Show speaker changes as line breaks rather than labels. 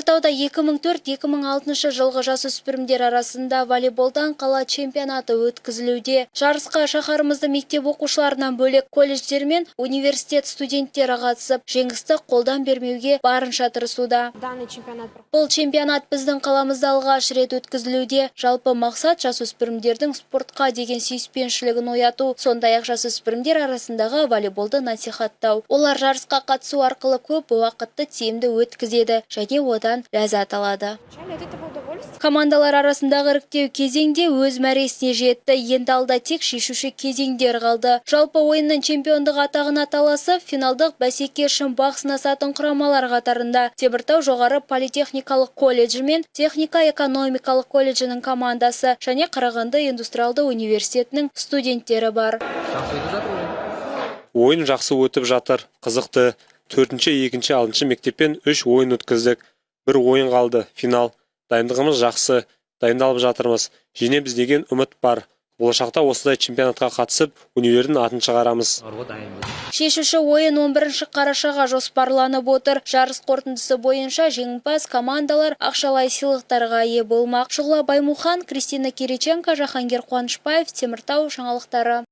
Теміртауда 2004-2006 жылғы жасөспірімдер арасында волейболдан қала чемпионаты өткізілуде. Жарысқа шаһарымыздың мектеп оқушыларынан бөлек колледждер мен университет студенттері қатысып, жеңісті қолдан бермеуге барынша тырысуда.
Данный чемпионат
Бұл чемпионат біздің қаламызда алғаш рет өткізілуде. Жалпы мақсат – жасөспірімдердің спортқа деген сүйіспеншілігін ояту, сондай-ақ жасөспірімдер арасындағы волейболды насихаттау. Олар жарысқа қатысу арқылы көп уақытты тиімді өткізеді және одан ләззат алады.
Получали от этого удовольствие.
Командалар арасындағы іріктеу кезеңде өз мәресіне жетті. Енді алда тек шешуші кезеңдер қалды. Жалпы, ойынның чемпиондық атағына таласып, финалдық бәсеке үшін бақ сынасатын құрамалар қатарында Теміртау жоғары политехникалық колледжі мен техника экономикалық колледжінің командасы және Қарағанды индустриалды университетінің студенттері бар.
Жақсы өтіп жатыр ойын.
Ойын жақсы өтіп жатыр, қызықты. Төртінші, екінші, алтыншы мектеппен үш ойын өткіздік. Бір ойын қалды, финал. Дайындығымыз жақсы, дайындалып жатырмыз. Жеңеміз деген үміт бар. Болашақта осындай чемпионатқа қатысып, универдің атын шығарамыз.
Шығаруға дайынбыз.
Шешуші ойын 11 қарашаға жоспарланып отыр. Жарыс қорытындысы бойынша жеңімпаз командалар ақшалай сыйлықтарға ие болмақ. Шұғыла Баймухан, Кристина Кириченко, Жахангир Қуанышбаев, Теміртау жаңалықтары.